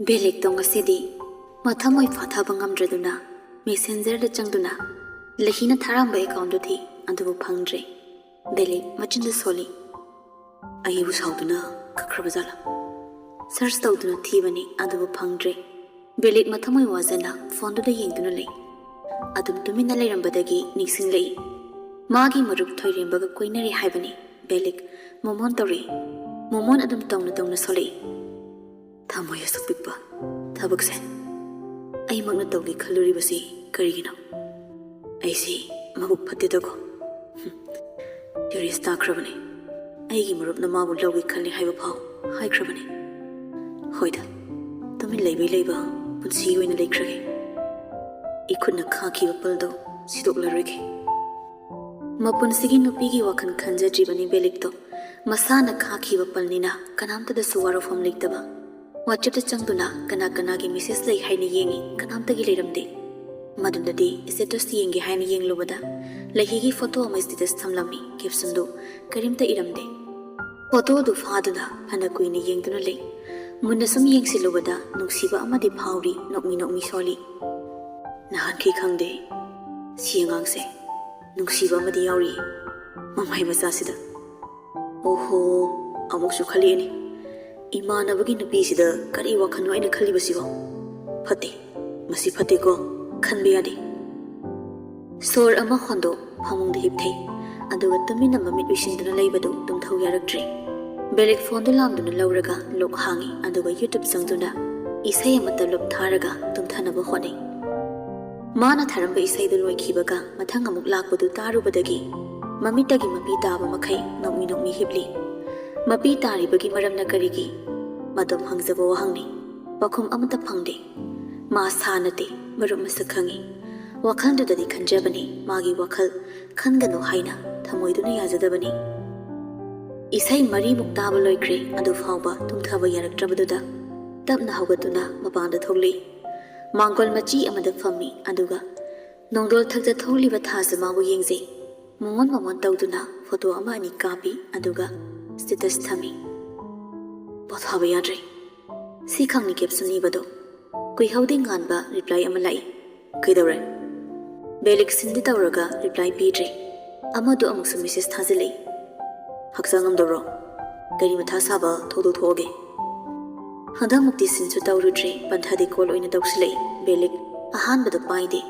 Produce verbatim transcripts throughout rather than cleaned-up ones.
ꯕꯦꯂꯤꯛꯇꯣ ꯉꯁꯤꯗꯤ ꯃꯊꯃꯣꯏ ꯐꯥꯊꯕ ꯉꯝꯗ꯭ꯔꯗꯨꯅ Messenger-ꯗ ꯆꯪꯗꯨꯅ ꯂꯩꯍꯤꯅ ꯊꯥꯔꯝꯕ account-ꯗꯨ ꯊꯤ, ꯑꯗꯨꯕꯨ ꯐꯪꯗ꯭ꯔꯦ꯫ ꯕꯦꯂꯤꯛ ꯃꯆꯤꯟꯗꯨ ꯁꯣꯜꯂꯤ꯫ ꯑꯩꯕꯨ ꯁꯥꯎꯗꯨꯅ ꯀꯛꯈ꯭ꯔꯕ ꯖꯥꯠꯂꯥ? Search ꯇꯧꯗꯨꯅ ꯊꯤꯕꯅꯤ, ꯑꯗꯨꯕꯨ ꯐꯪꯗ꯭ꯔꯦ꯫ ꯕꯦꯂꯤꯛ ꯃꯊꯃꯣꯏ ꯋꯥꯖꯅ phone-ꯗꯨꯗ ꯌꯦꯡꯗꯨꯅ ꯂꯩ꯫ ꯑꯗꯨꯝ ꯇꯨꯃꯤꯟꯅ ꯂꯩꯔꯝꯕꯗꯒꯤ ꯅꯤꯡꯁꯤꯡꯂꯛꯏ꯫ ꯃꯥꯒꯤ ꯃꯔꯨꯞ ꯊꯣꯏꯔꯦꯝꯕꯒ ꯀꯣꯏꯅꯔꯤ ꯍꯥꯏꯕꯅꯤ꯫ ꯕꯦꯂꯤꯛ ꯃꯣꯃꯣꯟ ꯇꯧꯔꯛꯏ꯫ ꯃꯣꯃꯣꯟ ꯑꯗꯨꯝ ꯇꯧꯅ ꯇꯧꯅ ꯁꯣꯜꯂꯛꯏ꯫ ꯊꯃꯣꯏ ꯑꯁꯨꯛ ꯄꯤꯛꯄ ꯊꯕꯛꯁꯦ ꯑꯩꯃꯛꯅ ꯇꯧꯒꯦ ꯈꯜꯂꯨꯔꯤꯕꯁꯤ ꯀꯔꯤꯒꯤꯅꯣ? ꯑꯩꯁꯤ ꯃꯕꯨꯛ ꯐꯠꯇꯦꯗꯀꯣ꯫ ꯍꯨꯝ, ꯁꯤꯔꯤꯌꯁ ꯇꯥꯈ꯭ꯔꯕꯅꯤ꯫ ꯑꯩꯒꯤ ꯃꯔꯨꯞꯅ ꯃꯥꯕꯨ ꯂꯧꯒꯦ ꯈꯜꯂꯤ ꯍꯥꯏꯕ ꯐꯥꯎ ꯍꯥꯏꯈ꯭ꯔꯕꯅꯤ꯫ ꯍꯣꯏꯗ, ꯇꯨꯃꯤꯟ ꯂꯩꯕꯩ ꯂꯩꯕ ꯄꯨꯟꯁꯤꯒꯤ ꯑꯣꯏꯅ ꯂꯩꯈ꯭ꯔꯒꯦ꯫ ꯏꯈꯨꯠꯅ ꯈꯥꯛꯈꯤꯕ ꯄꯜꯗꯣ ꯁꯤꯗꯣꯛꯂꯔꯣꯏꯒꯦ꯫ ꯃꯄꯨꯟꯁꯤꯒꯤ ꯅꯨꯄꯤꯒꯤ ꯋꯥꯈꯜ ꯈꯟꯖꯗ꯭ꯔꯤꯕꯅꯤ ꯕꯦꯂꯤꯛꯇꯣ꯫ ꯃꯁꯥꯅ ꯈꯥꯛꯈꯤꯕ ꯄꯜꯅꯤꯅ ꯀꯅꯥꯝꯇꯗꯁꯨ ꯋꯥꯔꯧꯐꯝ ꯂꯩꯇꯕ꯫ WhatsApp-ꯇ ꯆꯪꯗꯨꯅ ꯀꯅꯥ ꯀꯅꯥꯒꯤ message ꯂꯩ ꯍꯥꯏꯅ ꯌꯦꯡꯉꯤ, ꯀꯅꯥꯝꯇꯒꯤ ꯂꯩꯔꯝꯗꯦ꯫ ꯃꯗꯨꯗꯗꯤ status ꯌꯦꯡꯒꯦ ꯍꯥꯏꯅ ꯌꯦꯡꯂꯨꯕꯗ ꯂꯩꯍꯤꯒꯤ photo ꯑꯃ status ꯊꯝꯂꯝꯃꯤ, caption-ꯗꯨ ꯀꯔꯤꯝꯇ ꯏꯔꯝꯗꯦ꯫ Photo-ꯗꯨ ꯐꯥꯗꯨꯅ ꯐꯅ ꯀꯨꯏꯅ ꯌꯦꯡꯗꯨꯅ ꯂꯩ꯫ ꯃꯨꯟꯅ ꯁꯨꯝ ꯌꯦꯡꯁꯤꯜꯂꯨꯕꯗ ꯅꯨꯡꯁꯤꯕ ꯑꯃꯗꯤ ꯐꯥꯎꯔꯤ, ꯅꯣꯛꯃꯤ ꯅꯣꯛꯃꯤ ꯁꯣꯜꯂꯤ꯫ ꯅꯍꯥꯟꯈꯩ ꯈꯪꯗꯦ, ꯁꯤ ꯑꯉꯥꯡꯁꯦ ꯅꯨꯡꯁꯤꯕ ꯑꯃꯗꯤ ꯌꯥꯎꯔꯤ ꯃꯃꯥꯏ ꯃꯆꯥꯁꯤꯗ꯫ ꯑꯣꯍꯣ, ꯑꯃꯨꯛꯁꯨ ꯈꯜꯂꯛꯑꯦꯅꯦ, ꯏꯃꯥꯟꯅꯕꯒꯤ ꯅꯨꯄꯤꯁꯤꯗ ꯀꯔꯤ ꯋꯥꯈꯜꯅꯣ ꯑꯩꯅ ꯈꯜꯂꯤꯕꯁꯤꯕꯣ? ꯐꯠꯇꯦ, ꯃꯁꯤ ꯐꯠꯇꯦꯀꯣ, ꯈꯟꯕ ꯌꯥꯗꯦ꯫ ꯁꯣꯔ ꯑꯃ ꯍꯣꯟꯗꯣꯛ ꯐꯃꯨꯡꯗ ꯍꯤꯞꯊꯩ, ꯑꯗꯨꯒ ꯇꯨꯃꯤꯟꯅ ꯃꯃꯤꯠ ꯎꯏꯁꯤꯟꯗꯨꯅ ꯂꯩꯕꯗꯨ ꯇꯨꯝꯊꯧ ꯌꯥꯔꯛꯇ꯭ꯔꯦ꯫ ꯕꯦꯂꯤꯛ phone-ꯗꯨ ꯂꯥꯝꯗꯨꯅ ꯂꯧꯔꯒ lock ꯍꯥꯡꯉꯤ, ꯑꯗꯨꯒ YouTube ꯆꯪꯗꯨꯅ ꯏꯁꯩ ꯑꯃꯠꯇ ꯂꯨꯞ ꯊꯥꯔꯒ ꯇꯨꯝꯊꯅꯕ ꯍꯣꯠꯅꯩ꯫ ꯃꯥꯅ ꯊꯥꯔꯝꯕ ꯏꯁꯩꯗꯨ ꯂꯣꯏꯈꯤꯕꯒ ꯃꯊꯪ ꯑꯃꯨꯛ ꯂꯥꯛꯄꯗꯨ ꯇꯥꯔꯨꯕꯗꯒꯤ ꯃꯃꯤꯠꯇꯒꯤ ꯃꯄꯤ ꯇꯥꯕ ꯃꯈꯩ ꯅꯣꯛꯃꯤ ꯅꯣꯛꯃꯤ ꯍꯤꯞꯂꯤ꯫ ꯃꯄꯤ ꯇꯥꯔꯤꯕꯒꯤ ꯃꯔꯝꯅ ꯀꯔꯤꯒꯤ? ꯃꯇꯝ ꯍꯪꯖꯕ ꯋꯥꯍꯪꯅꯤ꯫ ꯄꯥꯎꯈꯨꯝ ꯑꯃꯠꯇ ꯐꯪꯗꯦ꯫ ꯃꯥ ꯁꯥ ꯅꯠꯇꯦ, ꯃꯔꯨꯞ ꯃꯁꯛ ꯈꯪꯏ꯫ ꯋꯥꯈꯜꯗꯨꯗꯗꯤ ꯈꯟꯖꯕꯅꯤ, ꯃꯥꯒꯤ ꯋꯥꯈꯜ ꯈꯟꯒꯅꯨ ꯍꯥꯏꯅ ꯊꯃꯣꯏꯗꯨꯅ ꯌꯥꯖꯗꯕꯅꯤ꯫ ꯏꯁꯩ ꯃꯔꯤꯃꯨꯛ ꯇꯥꯕ ꯂꯣꯏꯈ꯭ꯔꯦ, ꯑꯗꯨ ꯐꯥꯎꯕ ꯇꯨꯝꯊꯕ ꯌꯥꯔꯛꯇ꯭ꯔꯕꯗꯨꯗ ꯇꯞꯅ ꯍꯧꯒꯠꯇꯨꯅ ꯃꯄꯥꯟꯗ ꯊꯣꯛꯂꯛꯏ꯫ ꯃꯥꯡꯒꯣꯜ ꯃꯆꯤ ꯑꯃꯗ ꯐꯝꯃꯤ, ꯑꯗꯨꯒ ꯅꯣꯡꯗꯣꯜ ꯊꯛꯇ ꯊꯣꯛꯂꯤꯕ ꯊꯥꯁꯨ ꯃꯥꯕꯨ ꯌꯦꯡꯖꯩ꯫ ꯃꯣꯃꯣꯟ ꯃꯣꯃꯣꯟ ꯇꯧꯗꯨꯅ photo ꯑꯃ ꯑꯅꯤ ꯀꯥꯞꯄꯤ, ꯑꯗꯨꯒ status ꯊꯝꯃꯤ꯫ ꯄꯣꯊꯥꯕ ꯌꯥꯗ꯭ꯔꯦ꯫ ꯁꯤ ꯈꯪꯅꯤ ꯀꯦꯞꯁꯨꯟ ꯏꯕꯗꯣ꯫ ꯀꯨꯏꯍꯧꯗꯦ ꯉꯥꯟꯕ ꯔꯤꯄ꯭ꯂꯥꯏ ꯑꯃ ꯂꯥꯛꯏ꯫ "ꯀꯩꯗꯧꯔꯦ?" ꯕꯦꯂꯤꯛ ꯁꯤꯟꯗꯤ ꯇꯧꯔꯒ ꯔꯤꯄ꯭ꯂꯥꯏ ꯄꯤꯗ꯭ꯔꯦ꯫ ꯑꯃꯗꯨ ꯑꯃꯨꯛꯁꯨ ꯃꯦꯁꯦꯖ ꯊꯥꯖꯤꯜꯂꯛꯏ꯫ "ꯍꯛꯆꯥꯡ ꯉꯝꯗꯕ꯭ꯔꯣ? ꯀꯔꯤ ꯃꯊꯥ ꯁꯥꯕ ꯊꯧꯗꯣꯛ ꯊꯣꯛꯑꯒꯦ?" ꯍꯟꯗꯛꯃꯨꯛꯇꯤ ꯁꯤꯟꯁꯨ ꯇꯧꯔꯨꯗ꯭ꯔꯦ, ꯄꯟꯊꯥꯗꯤ ꯀꯣꯜ ꯑꯣꯏꯅ ꯇꯧꯁꯤꯜꯂꯛꯏ꯫ ꯕꯦꯂꯤꯛ ꯑꯍꯥꯟꯕꯗ ꯄꯥꯏꯗꯦ,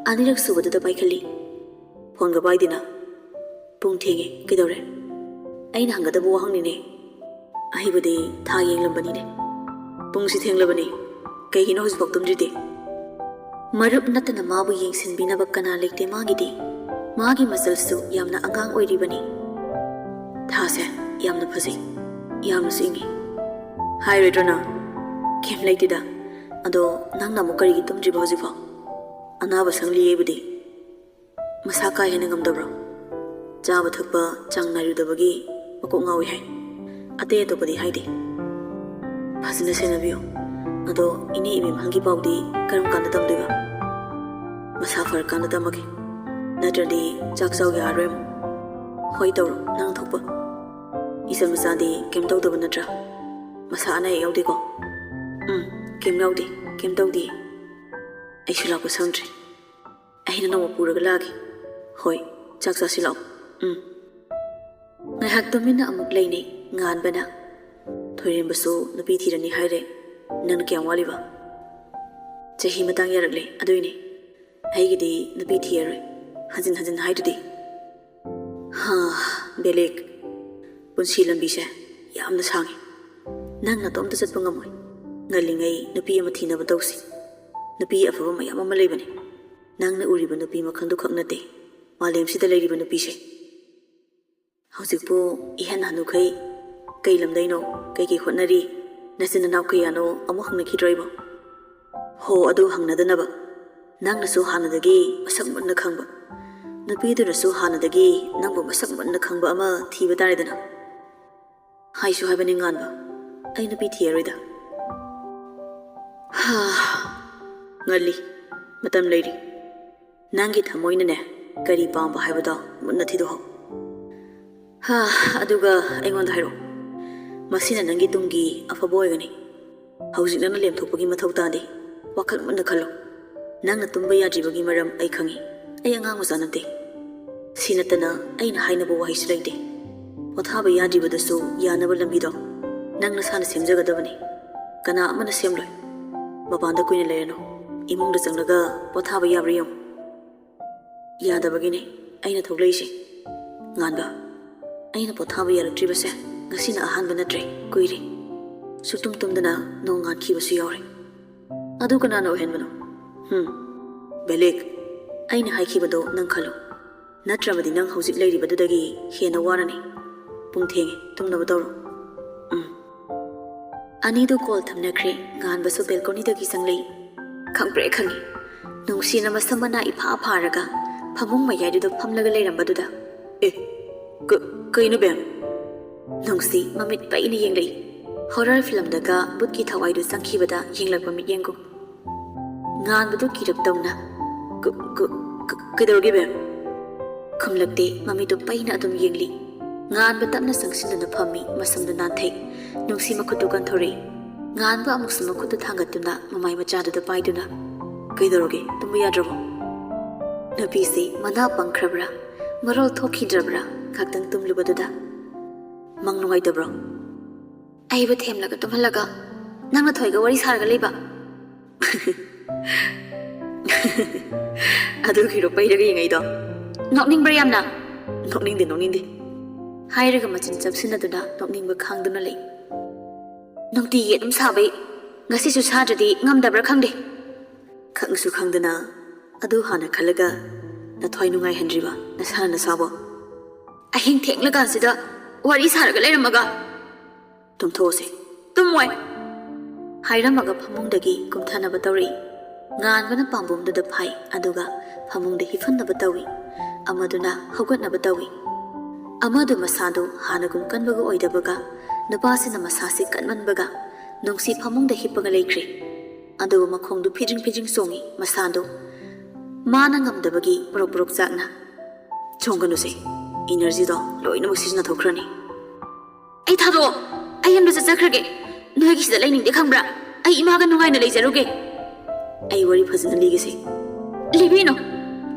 ꯑꯅꯤꯔꯛ ꯁꯨꯕꯗꯨꯗ ꯄꯥꯏꯈꯠꯂꯤ꯫ "ꯐꯣꯟꯒ ꯄꯥꯏꯗꯦꯅ?" "ꯄꯨꯡ ꯊꯦꯡꯉꯦ, ꯀꯩꯗꯧꯔꯦ?" "ꯑꯩꯅ ꯍꯪꯒꯗꯕ ꯋꯥꯍꯪꯅꯤꯅꯦ꯫ ꯑꯩꯕꯨꯗꯤ ꯊꯥ ꯌꯦꯡꯂꯝꯕꯅꯤꯅꯦ꯫ ꯄꯨꯡꯁꯤ ꯊꯦꯡꯂꯕꯅꯤ, ꯀꯩꯒꯤꯅꯣ ꯍꯧꯖꯤꯛꯐꯥꯎ ꯇꯨꯝꯗ꯭ꯔꯤꯗꯤ?" ꯃꯔꯨꯞ ꯅꯠꯇꯅ ꯃꯥꯕꯨ ꯌꯦꯡꯁꯤꯟꯕꯤꯅꯕ ꯀꯅꯥ ꯂꯩꯇꯦ ꯃꯥꯒꯤꯗꯤ꯫ ꯃꯥꯒꯤ ꯃꯆꯜꯁꯨ ꯌꯥꯝꯅ ꯑꯉꯥꯡ ꯑꯣꯏꯔꯤꯕꯅꯤ꯫ "ꯊꯥꯁꯦ ꯌꯥꯝꯅ ꯐꯖꯩ, ꯌꯥꯝꯅꯁꯨ ꯏꯪꯉꯤ꯫ ꯍꯥꯏꯔꯣꯏꯗ꯭ꯔꯣ ꯅꯪ?" "ꯀꯩꯝ ꯂꯩꯇꯦꯗ꯫ ꯑꯗꯣ ꯅꯪꯅ ꯑꯃꯨꯛ ꯀꯔꯤꯒꯤ ꯇꯨꯝꯗ꯭ꯔꯤꯕ ꯍꯧꯖꯤꯛꯐꯥꯎ? ꯑꯅꯥꯕ ꯁꯪꯂꯤ ꯑꯩꯕꯨꯗꯤ꯫" "ꯃꯁꯥ ꯀꯥ ꯍꯦꯟꯅ ꯉꯝꯗꯕ꯭ꯔꯣ?" "ꯆꯥꯕ ꯊꯛꯄ ꯆꯥꯡ ꯅꯥꯏꯔꯨꯗꯕꯒꯤ ꯃꯀꯣꯛ ꯉꯥꯎꯏ ꯍꯥꯏ꯫ ꯑꯇꯩ ꯑꯇꯣꯞꯄꯗꯤ ꯍꯥꯏꯗꯦ꯫" "ꯐꯖꯅ ꯁꯦꯟꯅꯕꯤꯌꯨ꯫ ꯑꯗꯣ ꯏꯅꯦ ꯏꯕꯦꯝꯍꯜꯒꯤ ꯄꯥꯎꯗꯤ ꯀꯔꯝ ꯀꯥꯟꯗ ꯇꯝꯗꯣꯏꯕ?" "ꯃꯁꯥ ꯐꯔꯀꯥꯟꯗ ꯇꯝꯃꯒꯦ꯫ ꯅꯠꯇ꯭ꯔꯗꯤ ꯆꯥꯛ ꯆꯥꯎ ꯌꯥꯔꯔꯣꯏ ꯑꯃꯨꯛ꯫" "ꯍꯣꯏ, ꯇꯧꯔꯣ ꯅꯪ ꯊꯣꯛꯄ꯫ ꯏꯆꯟ ꯃꯆꯥꯗꯤ ꯀꯩꯝ ꯇꯧꯗꯕ ꯅꯠꯇ꯭ꯔꯥ? ꯃꯁꯥ ꯑꯅꯥ ꯑꯌꯦꯛ ꯌꯥꯎꯗꯦꯀꯣ?" "ꯎꯝ, ꯀꯩꯝ ꯌꯥꯎꯗꯦ, ꯀꯩꯝ ꯇꯧꯗꯦ꯫ ꯑꯩꯁꯨ ꯂꯥꯛꯄ ꯁꯪꯗ꯭ꯔꯦ꯫ ꯑꯩꯅ ꯅꯣꯡꯃ ꯄꯨꯔꯒ ꯂꯥꯛꯑꯒꯦ꯫" "ꯍꯣꯏ, ꯆꯥꯛ ꯆꯥꯁꯤ ꯂꯥꯛꯑꯣ꯫" "ꯎꯝ꯫" ꯉꯥꯏꯍꯥꯛ ꯇꯨꯃꯤꯟꯅ ꯑꯃꯨꯛ ꯂꯩꯅꯩ ꯉꯥꯟꯕꯅ꯫ "ꯊꯣꯏꯔꯦꯝꯕꯁꯨ ꯅꯨꯄꯤ ꯊꯤꯔꯅꯤ ꯍꯥꯏꯔꯦ꯫ ꯅꯪꯅ ꯀꯌꯥꯝ ꯋꯥꯠꯂꯤꯕ?" "ꯆꯍꯤ ꯃꯇꯥꯡ ꯌꯥꯔꯛꯂꯦ, ꯑꯗꯨꯏꯅꯦ꯫ ꯑꯩꯒꯤꯗꯤ ꯅꯨꯄꯤ ꯊꯤꯔꯔꯣꯏ꯫ ꯍꯟꯖꯤꯟ ꯍꯟꯖꯤꯟ ꯍꯥꯏꯗꯨꯗꯤ꯫" "ꯍꯥ, ꯕꯦꯂꯤꯛ, ꯄꯨꯟꯁꯤ ꯂꯝꯕꯤꯁꯦ ꯌꯥꯝꯅ ꯁꯥꯡꯉꯤ꯫ ꯅꯪ ꯅꯇꯣꯝꯇ ꯆꯠꯄ ꯉꯝꯃꯣꯏ꯫ ꯉꯜꯂꯤꯉꯩ ꯅꯨꯄꯤ ꯑꯃ ꯊꯤꯅꯕ ꯇꯧꯁꯤ꯫ ꯅꯨꯄꯤ ꯑꯐꯕ ꯃꯌꯥꯝ ꯑꯃ ꯂꯩꯕꯅꯤ꯫ ꯅꯪꯅ ꯎꯔꯤꯕ ꯅꯨꯄꯤ ꯃꯈꯜꯗꯨ ꯈꯛ ꯅꯠꯇꯦ ꯃꯥꯂꯦꯝꯁꯤꯗ ꯂꯩꯔꯤꯕ ꯅꯨꯄꯤꯁꯦ꯫ ꯍꯧꯖꯤꯛꯄꯨ ꯏꯍꯟ ꯍꯅꯨꯈꯩ ꯀꯩ ꯂꯝꯗꯩꯅꯣ, ꯀꯩꯀꯩ ꯍꯣꯠꯅꯔꯤ, ꯅꯆꯤꯟ ꯅꯅꯥꯎ ꯀꯌꯥꯅꯣ ꯑꯃꯨꯛ ꯍꯪꯅꯈꯤꯗ꯭ꯔꯣ ꯑꯩꯕꯣ? ꯍꯣ, ꯑꯗꯨ ꯍꯪꯅꯗꯅꯕ ꯅꯪꯅꯁꯨ ꯍꯥꯟꯅꯗꯒꯤ ꯃꯁꯛ ꯃꯨꯟꯅ ꯈꯪꯕ, ꯅꯨꯄꯤꯗꯨꯅꯁꯨ ꯍꯥꯟꯅꯗꯒꯤ ꯅꯪꯕꯨ ꯃꯁꯛ ꯃꯨꯟꯅ ꯈꯪꯕ ꯑꯃ ꯊꯤꯕ ꯇꯥꯔꯦꯗꯅ꯫" "ꯍꯥꯏꯁꯨ ꯍꯥꯏꯕꯅꯤ ꯉꯥꯟꯕ, ꯑꯩ ꯅꯨꯄꯤ ꯊꯤꯔꯔꯣꯏꯗ꯫" "ꯍꯥ, ꯉꯜꯂꯤ, ꯃꯇꯝ ꯂꯩꯔꯤ꯫ ꯅꯪꯒꯤ ꯊꯃꯣꯏꯅꯅꯦ ꯀꯔꯤ ꯄꯥꯝꯕ ꯍꯥꯏꯕꯗꯣ ꯃꯨꯟꯅ ꯊꯤꯗꯣꯛꯍꯧ꯫ ꯍꯥ, ꯑꯗꯨꯒ ꯑꯩꯉꯣꯟꯗ ꯍꯥꯏꯔꯛꯑꯣ꯫ ꯃꯁꯤꯅ ꯅꯪꯒꯤ ꯇꯨꯡꯒꯤ ꯑꯐꯕ ꯑꯣꯏꯒꯅꯤ꯫ ꯍꯧꯖꯤꯛ ꯅꯪꯅ ꯂꯦꯝꯊꯣꯛꯄꯒꯤ ꯃꯊꯧ ꯇꯥꯗꯦ꯫ ꯋꯥꯈꯜ ꯃꯨꯟꯅ ꯈꯜꯂꯨ꯫ ꯅꯪꯅ ꯇꯨꯝꯕ ꯌꯥꯗ꯭ꯔꯤꯕꯒꯤ ꯃꯔꯝ ꯑꯩ ꯈꯪꯏ꯫ ꯑꯩ ꯑꯉꯥꯡ ꯃꯆꯥ ꯅꯠꯇꯦ꯫ ꯁꯤ ꯅꯠꯇꯅ ꯑꯩꯅ ꯍꯥꯏꯅꯕ ꯋꯥꯍꯩꯁꯨ ꯂꯩꯇꯦ꯫ ꯄꯣꯊꯥꯕ ꯌꯥꯗ꯭ꯔꯤꯕꯗꯨꯁꯨ ꯌꯥꯅꯕ ꯂꯝꯕꯤꯗꯣ ꯅꯪ ꯅꯁꯥꯅ ꯁꯦꯝꯖꯒꯗꯕꯅꯤ꯫ ꯀꯅꯥ ꯑꯃꯅ ꯁꯦꯝꯂꯣꯏ꯫ ꯃꯄꯥꯟꯗ ꯀꯨꯏꯅ ꯂꯩꯔꯅꯨ꯫ ꯏꯃꯨꯡꯗ ꯆꯪꯂꯒ ꯄꯣꯊꯥꯕ ꯌꯥꯕ꯭ꯔꯥ ꯌꯦꯡꯉꯨ꯫ ꯌꯥꯗꯕꯒꯤꯅꯦ ꯑꯩꯅ ꯊꯣꯛꯂꯛꯏꯁꯦ꯫ ꯉꯥꯟꯕ, ꯑꯩꯅ ꯄꯣꯊꯥꯕ ꯌꯥꯔꯛꯇ꯭ꯔꯤꯕꯁꯦ ꯉꯁꯤꯅ ꯑꯍꯥꯟꯕ ꯅꯠꯇ꯭ꯔꯦ, ꯀꯨꯏꯔꯦ꯫ ꯁꯨꯛꯇꯨꯝ ꯇꯨꯝꯗꯅ ꯅꯣꯡ ꯉꯥꯟꯈꯤꯕꯁꯨ ꯌꯥꯎꯔꯦ꯫ ꯑꯗꯨ ꯀꯅꯥꯅ ꯑꯣꯏꯍꯟꯕꯅꯣ? ꯍꯨꯝ, ꯕꯦꯂꯤꯛ, ꯑꯩꯅ ꯍꯥꯏꯈꯤꯕꯗꯣ ꯅꯪ ꯈꯜꯂꯨ꯫ ꯅꯠꯇ꯭ꯔꯕꯗꯤ ꯅꯪ ꯍꯧꯖꯤꯛ ꯂꯩꯔꯤꯕꯗꯨꯗꯒꯤ ꯍꯦꯟꯅ ꯋꯥꯔꯅꯤ꯫ ꯄꯨꯡ ꯊꯦꯡꯉꯦ, ꯇꯨꯝꯅꯕ ꯇꯧꯔꯣ꯫ ꯎꯝ꯫ ꯑꯅꯤꯗꯨ ꯀꯣꯜ ꯊꯝꯅꯈ꯭ꯔꯦ꯫ ꯉꯥꯟꯕꯁꯨ ꯕꯦꯜꯀꯣꯅꯤꯗꯒꯤ ꯆꯪꯂꯛꯏ꯫ ꯈꯪꯄ꯭ꯔꯦ ꯈꯪꯉꯤ꯫ ꯅꯨꯡꯁꯤꯅ ꯃꯁꯝ ꯃꯅꯥ ꯏꯐꯥ ꯐꯥꯔꯒ ꯐꯃꯨꯡ ꯃꯌꯥꯏꯗꯨꯗ ꯐꯝꯂꯒ ꯂꯩꯔꯝꯕꯗꯨꯗ꯫ ꯑꯦ, ꯀ-, ꯀꯩꯅꯣ ꯕꯦꯝ? ꯅꯨꯡꯁꯤ ꯃꯃꯤꯠ ꯄꯩꯅ ꯌꯦꯡꯂꯛꯏ꯫ ꯍꯣꯔꯔ ꯐꯤꯂꯝꯗꯒ ꯕꯨꯠꯀꯤ ꯊꯋꯥꯏꯗꯨ ꯆꯪꯈꯤꯕꯗ ꯌꯦꯡꯂꯛꯄ ꯃꯤꯠꯌꯦꯡꯒꯨꯝ꯫ ꯉꯥꯟꯕꯗꯨ ꯀꯤꯔꯞ ꯇꯧꯅ, "ꯀ-, ꯀ-, ꯀ-, ꯀꯩꯗꯧꯔꯒꯦ ꯕꯦꯝ?" ꯈꯨꯝꯂꯛꯇꯦ꯫ ꯃꯃꯤꯠꯇꯨ ꯄꯩꯅ ꯑꯗꯨꯝ ꯌꯦꯡꯂꯤ꯫ ꯉꯥꯟꯕ ꯇꯞꯅ ꯆꯪꯁꯤꯟꯗꯨꯅ ꯐꯝꯃꯤ꯫ ꯃꯁꯝꯗꯨ ꯅꯥꯟꯊꯩ꯫ ꯅꯨꯡꯁꯤ ꯃꯈꯨꯠꯇꯨ ꯀꯟꯊꯣꯔꯛꯏ꯫ ꯉꯥꯟꯕ ꯑꯃꯨꯛꯁꯨ ꯃꯈꯨꯠꯇꯨ ꯊꯥꯡꯒꯠꯇꯨꯅ ꯃꯃꯥꯏ ꯃꯆꯥꯗꯨꯗ ꯄꯥꯏꯗꯨꯅ, "ꯀꯩꯗꯧꯔꯒꯦ? ꯇꯨꯝꯕ ꯌꯥꯗ꯭ꯔꯕꯣ?" ꯅꯨꯄꯤꯁꯤ ꯃꯅꯥ ꯄꯪꯈ꯭ꯔꯕ꯭ꯔꯥ, ꯃꯔꯣꯜ ꯊꯣꯛꯈꯤꯗ꯭ꯔꯕ꯭ꯔꯥ, ꯉꯥꯛꯇꯪ ꯇꯨꯝꯂꯨꯕꯗꯨꯗ, "ꯃꯪ ꯅꯨꯡꯉꯥꯏꯇꯕ꯭ꯔꯣ?" "ꯑꯩꯕꯨ ꯊꯦꯝꯂꯒ ꯇꯨꯝꯍꯜꯂꯒ ꯅꯪꯅ ꯊꯣꯏꯒ ꯋꯥꯔꯤ ꯁꯥꯔꯒ ꯂꯩꯕ?" "ꯑꯗꯨꯒꯤꯔꯣ ꯄꯩꯔꯒ ꯌꯦꯡꯉꯩꯗꯣ? ꯅꯣꯛꯅꯤꯡꯕ꯭ꯔꯥ ꯌꯥꯝꯅ?" "ꯅꯣꯛꯅꯤꯡꯗꯦ, ꯅꯣꯛꯅꯤꯡꯗꯦ꯫" ꯍꯥꯏꯔꯒ ꯃꯆꯤꯟ ꯆꯞꯁꯤꯟꯅꯗꯨꯅ ꯅꯣꯛꯅꯤꯡꯕ ꯈꯥꯡꯗꯨꯅ ꯂꯩ꯫ "ꯅꯨꯡꯇꯤꯒꯤ ꯑꯗꯨꯝ ꯁꯥꯕꯩ ꯉꯁꯤꯁꯨ ꯁꯥꯗ꯭ꯔꯗꯤ ꯉꯝꯗꯕ꯭ꯔꯥ ꯈꯪꯗꯦ꯫" ꯈꯪꯁꯨ ꯈꯪꯗꯅ ꯑꯗꯨ ꯍꯥꯟꯅ ꯈꯜꯂꯒ ꯅꯊ꯭ꯋꯥꯏ ꯅꯨꯡꯉꯥꯏꯍꯟꯗ꯭ꯔꯤꯕ ꯅꯁꯥꯅ ꯅꯁꯥꯕꯨ? "ꯑꯍꯤꯡ ꯊꯦꯡꯂꯀꯥꯟꯁꯤꯗ ꯋꯥꯔꯤ ꯁꯥꯔꯒ ꯂꯩꯔꯝꯃꯒ?" "ꯇꯨꯝꯊꯣꯛꯑꯁꯦ꯫" "ꯇꯨꯝꯃꯣꯏ꯫" ꯍꯥꯏꯔꯝꯃꯒ ꯐꯃꯨꯡꯗꯒꯤ ꯀꯨꯝꯊꯅꯕ ꯇꯧꯔꯛꯏ꯫ ꯉꯥꯟꯕꯅ ꯄꯥꯝꯕꯣꯝꯗꯨꯗ ꯐꯥꯏ, ꯑꯗꯨꯒ ꯐꯃꯨꯡꯗ ꯍꯤꯞꯍꯟꯅꯕ ꯇꯧꯏ꯫ ꯑꯃꯗꯨꯅ ꯍꯧꯒꯠꯅꯕ ꯇꯧꯏ꯫ ꯑꯃꯗꯨ ꯃꯁꯥꯗꯨ ꯍꯥꯟꯅꯒꯨꯝ ꯀꯟꯕꯒ ꯑꯣꯏꯗꯕꯒ, ꯅꯨꯄꯥꯁꯤꯅ ꯃꯁꯥꯁꯤ ꯀꯟꯃꯟꯕꯒ, ꯅꯨꯡꯁꯤ ꯐꯃꯨꯡꯗ ꯍꯤꯞꯄꯒ ꯂꯩꯈ꯭ꯔꯦ꯫ ꯑꯗꯨꯒ ꯃꯈꯣꯡꯗꯨ ꯐꯤꯗ꯭ꯔꯤꯡ ꯐꯤꯗ꯭ꯔꯤꯡ ꯆꯣꯡꯏ꯫ ꯃꯁꯥꯗꯨ ꯃꯥꯅ ꯉꯝꯗꯕꯒꯤ ꯄꯨꯔꯛ ꯄꯨꯔꯛ ꯆꯥꯛꯅ, "ꯆꯣꯡꯒꯅꯨꯁꯦ, ꯏꯅꯔꯖꯤꯗꯣ ꯂꯣꯏꯅꯃꯛ ꯁꯤꯖꯤꯟꯅꯊꯣꯛꯈ꯭ꯔꯅꯤ꯫" "ꯑꯩ ꯊꯥꯗꯣꯛꯑꯣ, ꯑꯩ ꯌꯨꯝꯗ ꯆꯠꯆꯈ꯭ꯔꯒꯦ꯫" ꯅꯣꯏꯒꯤꯁꯤꯗ ꯂꯩꯅꯤꯡꯗꯦ ꯈꯪꯕ꯭ꯔꯥ? ꯑꯩ ꯏꯃꯥꯒ ꯅꯨꯡꯉꯥꯏꯅ ꯂꯩꯖꯔꯨꯒꯦ꯫ ꯑꯩ ꯋꯥꯔꯤ ꯐꯖꯅ ꯂꯤꯒꯦꯁꯦ꯫ ꯂꯤꯕꯤꯅꯣ꯫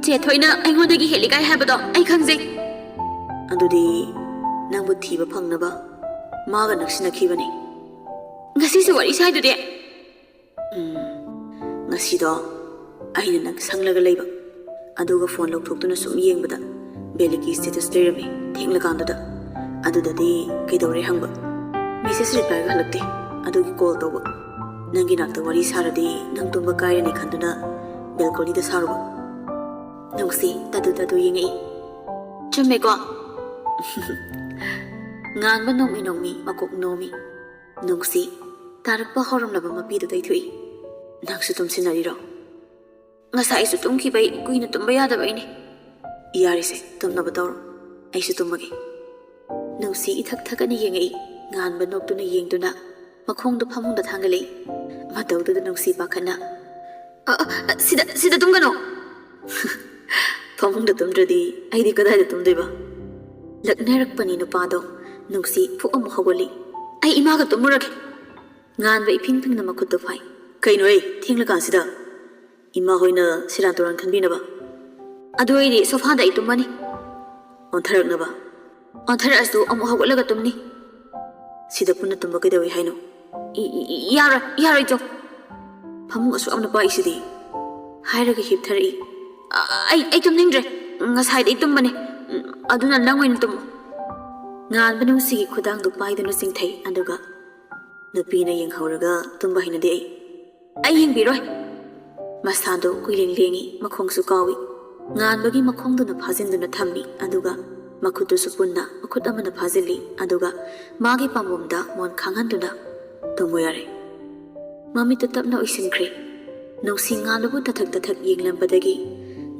ꯆꯦ ꯊꯣꯏꯅ ꯑꯩꯉꯣꯟꯗꯒꯤ ꯍꯦꯜꯂꯤꯒꯥꯏ ꯍꯥꯏꯕꯗꯣ ꯑꯩ ꯈꯪꯖꯩ꯫ ꯑꯗꯨꯗꯤ ꯅꯪꯕꯨ ꯊꯤꯕ ꯐꯪꯅꯕ ꯃꯥꯒ ꯅꯛꯁꯤꯟꯅꯈꯤꯕꯅꯤ꯫ ꯉꯁꯤꯁꯨ ꯋꯥꯔꯤ ꯁꯥꯏꯗꯨꯗꯤ꯫ ꯎꯝ, ꯉꯁꯤꯗꯣ ꯑꯩꯅ ꯅꯪ ꯁꯪꯂꯒ ꯂꯩꯕ, ꯑꯗꯨꯒ ꯐꯣꯟ ꯂꯧꯊꯣꯛꯇꯨꯅ ꯁꯨꯝ ꯌꯦꯡꯕꯗ ꯕꯦꯂꯤꯒꯤ status ꯂꯩꯔꯝꯃꯤ ꯊꯦꯡꯂꯀꯥꯟꯗꯨꯗ꯫ ꯑꯗꯨꯗꯗꯤ ꯀꯩꯗꯧꯔꯦ ꯍꯪꯕ, message replyꯒ ꯍꯜꯂꯛꯇꯦ꯫ ꯑꯗꯨꯒꯤ call ꯇꯧꯕ, ꯅꯪꯒꯤ ꯅꯥꯛꯇ ꯋꯥꯔꯤ ꯁꯥꯔꯗꯤ ꯅꯪ ꯇꯨꯝꯕ ꯀꯥꯏꯔꯅꯤ ꯈꯟꯗꯨꯅ balconyꯗ ꯁꯥꯔꯨꯕ꯫ ꯅꯨꯡꯁꯤ ꯇꯥꯗꯨ ꯇꯥꯗꯨ ꯌꯦꯡꯉꯛꯏ꯫ ꯆꯨꯝꯃꯦꯀꯣ? ꯉꯥꯟꯕ ꯅꯣꯡꯃꯤ ꯅꯣꯡꯃꯤ ꯃꯀꯣꯛ ꯅꯣꯝꯃꯤ꯫ ꯅꯨꯡꯁꯤ ꯇꯥꯔꯛꯄ ꯍꯧꯔꯝꯂꯕ ꯃꯄꯤꯗꯨ ꯇꯩꯊꯣꯛꯏ꯫ ꯅꯪꯁꯨ ꯇꯨꯝꯁꯤꯟꯅꯔꯤꯔꯣ? ꯉꯁꯥꯏ ꯑꯩꯁꯨ ꯇꯨꯝꯈꯤꯕꯩ ꯀꯨꯏꯅ ꯇꯨꯝꯕ ꯌꯥꯗꯕꯩꯅꯦ꯫ ꯌꯥꯔꯦꯁꯦ, ꯇꯨꯝꯅꯕ ꯇꯧꯔꯣ, ꯑꯩꯁꯨ ꯇꯨꯝꯃꯒꯦ꯫ ꯅꯨꯡꯁꯤ ꯏꯊꯛ ꯊꯛꯀꯅ ꯌꯦꯡꯉꯛꯏ꯫ ꯉꯥꯟꯕ ꯅꯣꯛꯇꯨꯅ ꯌꯦꯡꯗꯨꯅ ꯃꯈꯣꯡꯗꯨ ꯐꯃꯨꯡꯗ ꯊꯥꯡꯒꯠꯂꯛꯏ꯫ ꯃꯇꯧꯗꯨꯗ ꯅꯨꯡꯁꯤ ꯄꯥꯈꯠꯅ, "ꯑ, ꯑ, ꯑ, ꯁꯤꯗ, ꯁꯤꯗ ꯇꯨꯝꯒꯅꯣ!" "ꯐꯃꯨꯡꯗ ꯇꯨꯝꯗ꯭ꯔꯗꯤ ꯑꯩꯗꯤ ꯀꯗꯥꯏꯗ ꯇꯨꯝꯗꯣꯏꯕ?" ꯂꯛꯅꯔꯛꯄꯅꯤ ꯅꯨꯄꯥꯗꯣ꯫ ꯅꯨꯡꯁꯤ ꯐꯨꯛ ꯑꯃꯨꯛ ꯍꯧꯒꯠꯂꯤ꯫ "ꯑꯩ ꯏꯃꯥꯒ ꯇꯨꯝꯃꯨꯔꯒꯦ!" ꯉꯥꯟꯕ ꯏꯐꯤꯡ ꯐꯤꯡꯅ ꯃꯈꯨꯠꯇꯨ ꯐꯥꯏ꯫ "ꯀꯩꯅꯣꯍꯦ, ꯊꯦꯡꯂꯀꯥꯟꯁꯤꯗ? ꯏꯃꯥ ꯍꯣꯏꯅ ꯁꯦꯔꯥꯟ ꯇꯨꯔꯥꯟ ꯈꯟꯕꯤꯅꯕ?" "ꯑꯗꯨ ꯑꯣꯏꯗꯤ sofaꯗ ꯑꯩ ꯇꯨꯝꯃꯅꯤ꯫" "ꯑꯣꯟꯊꯔꯛꯅꯕ?" "ꯑꯣꯟꯊꯔꯛꯑꯁꯨ ꯑꯃꯨꯛ ꯍꯧꯒꯠꯂꯒ ꯇꯨꯝꯅꯤ꯫" "ꯁꯤꯗ ꯄꯨꯟꯅ ꯇꯨꯝꯕ ꯀꯩꯗꯧꯏ ꯍꯥꯏꯅꯣ?" "ꯏ-, ꯏ-, ꯏ-, ꯌꯥꯔꯣꯏ, ꯌꯥꯔꯣꯏ, ꯆꯣ꯫ ꯐꯃꯨꯡ ꯑꯁꯨꯛ ꯌꯥꯝꯅ ꯄꯥꯛꯏꯁꯤꯗꯤ?" ꯍꯥꯏꯔꯒ ꯍꯤꯞꯊꯔꯛꯏ꯫ "ꯑ-, ꯑꯩ, ꯑꯩ ꯇꯨꯝꯅꯤꯡꯗ꯭ꯔꯦ꯫ ꯉꯁꯥꯏꯗꯩ ꯇꯨꯝꯕꯅꯦ꯫ ꯎꯝ, ꯑꯗꯨꯅ ꯅꯪ ꯑꯣꯏꯅ ꯇꯨꯝꯃꯣ꯫" ꯉꯥꯟꯕ ꯅꯨꯡꯁꯤꯒꯤ ꯈꯨꯗꯥꯡꯗꯨ ꯄꯥꯏꯗꯨꯅ ꯆꯤꯡꯊꯩ, ꯑꯗꯨꯒ, "ꯅꯨꯄꯤꯅ ꯌꯦꯡꯍꯧꯔꯒ ꯇꯨꯝꯕ ꯍꯩꯅꯗꯦ ꯑꯩ꯫" "ꯑꯩ ꯌꯦꯡꯕꯤꯔꯣꯏ꯫" ꯃꯁꯥꯗꯣ ꯀꯨꯏꯂꯦꯡ ꯂꯦꯡꯉꯤ, ꯃꯈꯣꯡꯁꯨ ꯀꯥꯎꯏ꯫ ꯉꯥꯟꯕꯒꯤ ꯃꯈꯣꯡꯗꯨꯅ ꯐꯥꯖꯤꯟꯗꯨꯅ ꯊꯝꯃꯤ, ꯑꯗꯨꯒ ꯃꯈꯨꯠꯇꯨꯁꯨ ꯄꯨꯟꯅ ꯃꯈꯨꯠ ꯑꯃꯅ ꯐꯥꯖꯤꯜꯂꯤ, ꯑꯗꯨꯒ ꯃꯥꯒꯤ ꯄꯥꯝꯕꯣꯝꯗ ꯃꯣꯟ ꯈꯥꯡꯍꯟꯗꯨꯅ ꯇꯨꯝꯃꯣ ꯌꯥꯔꯦ꯫ ꯃꯃꯤꯠꯇꯨ ꯇꯞꯅ ꯎꯏꯁꯤꯟꯈ꯭ꯔꯦ꯫ ꯅꯨꯡꯁꯤ ꯉꯥꯟꯕꯕꯨ ꯇꯊꯛ ꯇꯊꯛ ꯌꯦꯡꯂꯝꯕꯗꯒꯤ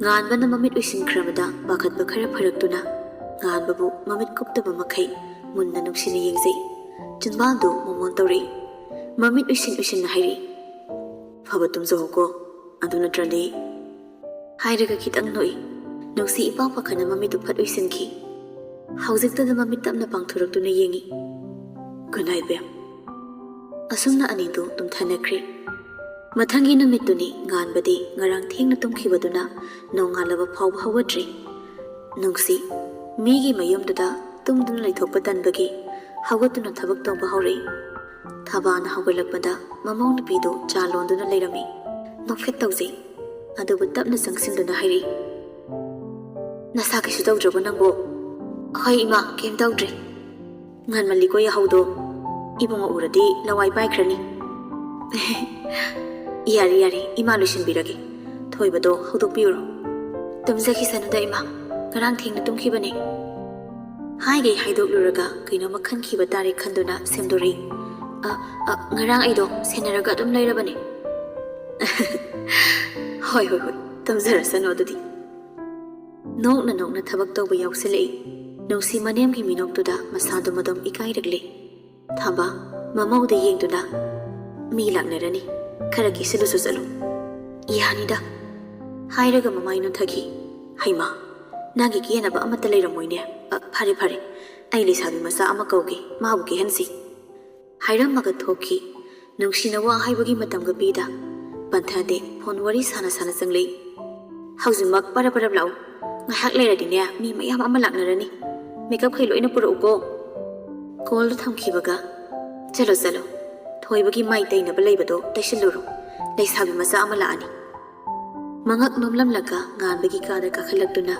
ꯉꯥꯟꯕꯅ ꯃꯃꯤꯠ ꯎꯏꯁꯤꯟꯈ꯭ꯔꯕꯗ ꯄꯥꯈꯠꯄ ꯈꯔ ꯐꯔꯛꯇꯨꯅ ꯉꯥꯟꯕꯕꯨ ꯃꯃꯤꯠ ꯀꯨꯞꯇꯕ ꯃꯈꯩ ꯃꯨꯟꯅ ꯅꯨꯡꯁꯤꯅ ꯌꯦꯡꯖꯩ꯫ ꯆꯤꯟꯕꯥꯜꯗꯨ ꯃꯣꯃꯣꯟ ꯇꯧꯔꯛꯏ꯫ ꯃꯃꯤꯠ ꯎꯏꯁꯤꯟ ꯎꯏꯁꯤꯟꯅ ꯍꯥꯏꯔꯛꯏ, "ꯐꯕ ꯇꯨꯝꯖꯍꯧꯀꯣ, ꯑꯗꯨ ꯅꯠꯇ꯭ꯔꯗꯤ꯫" ꯍꯥꯏꯔꯒ ꯈꯤꯇꯪ ꯅꯣꯛꯏ꯫ ꯅꯨꯡꯁꯤ ꯏꯄꯥ ꯄꯥꯈꯠꯅ ꯃꯃꯤꯠꯇꯨ ꯐꯠ ꯎꯏꯁꯤꯟꯈꯤ꯫ ꯍꯧꯖꯤꯛꯇꯗ ꯃꯃꯤꯠ ꯇꯞꯅ ꯄꯥꯡꯊꯣꯔꯛꯇꯨꯅ ꯌꯦꯡꯉꯤ꯫ "Good night, ꯕꯦꯝ꯫" ꯑꯁꯨꯝꯅ ꯑꯅꯤꯗꯨ ꯇꯨꯝꯊꯅꯈ꯭ꯔꯦ꯫ ꯃꯊꯪꯒꯤ ꯅꯨꯃꯤꯠꯇꯨꯅꯤ ꯉꯥꯟꯕꯗꯤ ꯉꯔꯥꯡ ꯊꯦꯡꯅ ꯇꯨꯝꯈꯤꯕꯗꯨꯅ ꯅꯣꯡꯉꯥꯜꯂꯕ ꯐꯥꯎꯕ ꯍꯧꯒꯠꯇ꯭ꯔꯤ꯫ ꯅꯨꯡꯁꯤ, ꯃꯤꯒꯤ ꯃꯌꯨꯝꯗꯨꯗ ꯇꯨꯝꯗꯨꯅ ꯂꯩꯊꯣꯛꯄ ꯇꯟꯕꯒꯤ ꯍꯧꯒꯠꯇꯨꯅ ꯊꯕꯛ ꯇꯧꯕ ꯍꯧꯔꯛꯏ꯫ ꯊꯕꯥꯅ ꯍꯧꯒꯠꯂꯛꯄꯗ ꯃꯃꯧ ꯅꯨꯄꯤꯗꯨ ꯆꯥ ꯂꯣꯟꯗꯨꯅ ꯂꯩꯔꯝꯃꯤ꯫ ꯅꯣꯛꯐꯦꯠ ꯇꯧꯖꯩ꯫ ꯑꯗꯨꯕꯨ ꯇꯞꯅ ꯆꯪꯁꯤꯟꯗꯨꯅ ꯍꯥꯏꯔꯛꯏ, "ꯅꯁꯥ ꯀꯩꯁꯨ ꯇꯧꯗ꯭ꯔꯕꯣ ꯅꯪꯕꯣ?" "ꯍꯣꯏ ꯏꯃꯥ, ꯀꯩꯝ ꯇꯧꯗ꯭ꯔꯦ꯫ ꯉꯟꯃꯜꯂꯤꯀꯣ ꯌꯥꯍꯧꯗꯣ꯫ ꯏꯕꯨꯡꯉꯣ ꯎꯔꯗꯤ ꯂꯋꯥꯏ ꯄꯥꯏꯈ꯭ꯔꯅꯤ꯫" "ꯌꯥꯔꯦ, ꯌꯥꯔꯦ, ꯏꯃꯥ ꯂꯣꯏꯁꯤꯟꯕꯤꯔꯒꯦ꯫ ꯊꯣꯏꯕꯗꯣ ꯍꯧꯗꯣꯛꯄꯤꯌꯨꯔꯣ?" "ꯇꯨꯝꯖꯈꯤꯁꯅꯨꯗ ꯏꯃꯥ, ꯉꯔꯥꯡ ꯊꯦꯡꯅ ꯇꯨꯝꯈꯤꯕꯅꯦ꯫" ꯍꯥꯏꯒꯩ ꯍꯥꯏꯗꯣꯛꯂꯨꯔꯒ ꯀꯩꯅꯣꯝꯃ ꯈꯟꯈꯤꯕ ꯇꯥꯔꯦ ꯈꯟꯗꯨꯅ ꯁꯦꯝꯗꯣꯔꯛꯏ꯫ "ꯑ, ꯑ, ꯉꯔꯥꯡ ꯑꯩꯗꯣ ꯁꯦꯟꯅꯔꯒ ꯑꯗꯨꯝ ꯂꯩꯔꯕꯅꯦ꯫" "ꯍꯣꯏ, ꯍꯣꯏ, ꯍꯣꯏ, ꯇꯨꯝꯖꯔꯁꯅꯨ ꯑꯗꯨꯗꯤ꯫" ꯅꯣꯛꯅ ꯅꯣꯛꯅ ꯊꯕꯛ ꯇꯧꯕ ꯌꯥꯎꯁꯤꯜꯂꯛꯏ꯫ ꯅꯨꯡꯁꯤ ꯃꯅꯦꯝꯒꯤ ꯃꯤꯅꯣꯛꯇꯨꯗ ꯃꯁꯥꯗꯨ ꯃꯗꯣꯝ ꯏꯀꯥꯏꯔꯛꯂꯦ꯫ ꯊꯥꯕ, ꯃꯃꯧꯗ ꯌꯦꯡꯗꯨꯅ, "ꯃꯤ ꯂꯥꯛꯅꯔꯅꯤ, ꯈꯔ ꯀꯦꯁꯤꯜꯂꯨꯆꯣ ꯆꯠꯂꯨ꯫" "ꯌꯥꯅꯤꯗ꯫" ꯍꯥꯏꯔꯒ ꯃꯃꯥꯏ ꯅꯣꯟꯊꯈꯤ꯫ "ꯍꯩꯃꯥ, ꯅꯪꯒꯤ ꯀꯦꯅꯕ ꯑꯃꯠꯇ ꯂꯩꯔꯝꯃꯣꯏꯅꯦ꯫ ꯑ, ꯐꯔꯦ, ꯐꯔꯦ, ꯑꯩ ꯂꯩꯁꯥꯕꯤ ꯃꯆꯥ ꯑꯃ ꯀꯧꯒꯦ, ꯃꯥꯕꯨ ꯀꯦꯍꯟꯁꯤ꯫" ꯍꯥꯏꯔꯝꯃꯒ ꯊꯣꯛꯈꯤ꯫ ꯅꯨꯡꯁꯤꯅ ꯋꯥ ꯍꯥꯏꯕꯒꯤ ꯃꯇꯝꯒ ꯄꯤꯗ꯫ ꯄꯟꯊꯗꯦ, ꯐꯣꯟ ꯋꯥꯔꯤ ꯁꯥꯅ ꯁꯥꯅ ꯆꯪꯂꯛꯏ꯫ "ꯍꯧꯖꯤꯛꯃꯛ ꯄꯔꯞ ꯄꯔꯞ ꯂꯥꯛꯎ꯫ ꯉꯥꯏꯍꯥꯛ ꯂꯩꯔꯗꯤꯅꯦ, ꯃꯤ ꯃꯌꯥꯝ ꯑꯃ ꯂꯥꯛꯅꯔꯅꯤ꯫ ꯃꯦꯀꯞꯈꯩ ꯂꯣꯏꯅ ꯄꯨꯔꯛꯎꯀꯣ꯫" ꯀꯣꯜꯗꯨ ꯊꯝꯈꯤꯕꯒ, "ꯆꯠꯂꯣ, ꯆꯠꯂꯣ꯫ ꯊꯣꯏꯕꯒꯤ ꯃꯥꯏ ꯇꯩꯅꯕ ꯂꯩꯕꯗꯣ ꯇꯩꯁꯤꯜꯂꯨꯔꯣ꯫ ꯂꯩꯁꯥꯕꯤ ꯃꯆꯥ ꯑꯃ ꯂꯥꯛꯑꯅꯤ꯫" ꯃꯉꯛ ꯅꯣꯝꯂꯝꯂꯒ ꯉꯥꯟꯕꯒꯤ ꯀꯥꯗ ꯀꯥꯈꯠꯂꯛꯇꯨꯅ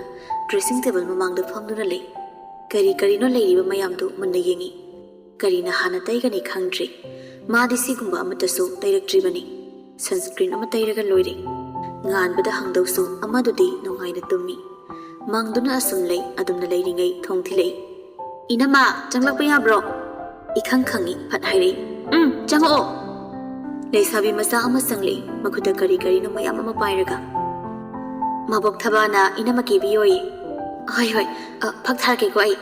dressing table ꯃꯃꯥꯡꯗ ꯐꯝꯗꯨꯅ ꯂꯩ꯫ ꯀꯔꯤ ꯀꯔꯤꯅꯣ ꯂꯩꯔꯤꯕ ꯃꯌꯥꯝꯗꯨ ꯃꯨꯟꯅ ꯌꯦꯡꯉꯤ꯫ ꯀꯔꯤꯅ ꯍꯥꯟꯅ ꯇꯩꯒꯅꯤ ꯈꯪꯗ꯭ꯔꯤ꯫ ꯃꯥꯗꯤ ꯁꯤꯒꯨꯝꯕ ꯑꯃꯠꯇꯁꯨ ꯇꯩꯔꯛꯇ꯭ꯔꯤꯕꯅꯤ꯫ Sunscreen ꯑꯃ ꯇꯩꯔꯒ ꯂꯣꯏꯔꯦ꯫ ꯉꯥꯟꯕꯗ ꯍꯪꯗꯧꯁꯨ ꯑꯃꯗꯨꯗꯤ ꯅꯨꯡꯉꯥꯏꯅ ꯇꯨꯝꯃꯤ꯫ ꯃꯪꯗꯨꯅ ꯑꯁꯨꯝ ꯂꯩ, ꯑꯗꯨꯝꯅ ꯂꯩꯔꯤꯉꯩ ꯊꯣꯡ ꯊꯤꯜꯂꯛꯏ꯫ "ꯏꯅꯝꯃ, ꯆꯪꯂꯛꯄ ꯌꯥꯕ꯭ꯔꯣ?" ꯏꯈꯪ ꯈꯪꯉꯤ, ꯐꯠ ꯍꯥꯏꯔꯛꯏ, "ꯎꯝ, ꯆꯪꯉꯛꯑꯣ꯫" ꯂꯩꯁꯥꯕꯤ ꯃꯆꯥ ꯑꯃ ꯆꯪꯂꯛꯏ, ꯃꯈꯨꯠꯇ ꯀꯔꯤ ꯀꯔꯤꯅꯣ ꯃꯌꯥꯝ ꯑꯃ ꯄꯥꯏꯔꯒ꯫ "ꯃꯕꯣꯛ ꯊꯕꯥꯅ ꯏꯅꯝꯃ ꯀꯦꯕꯤꯌꯣꯌꯦ꯫" "ꯍꯣꯏ, ꯍꯣꯏ, ꯑ, ꯐꯛ ꯊꯥꯔꯛꯀꯦꯀꯣ ꯑꯩ꯫"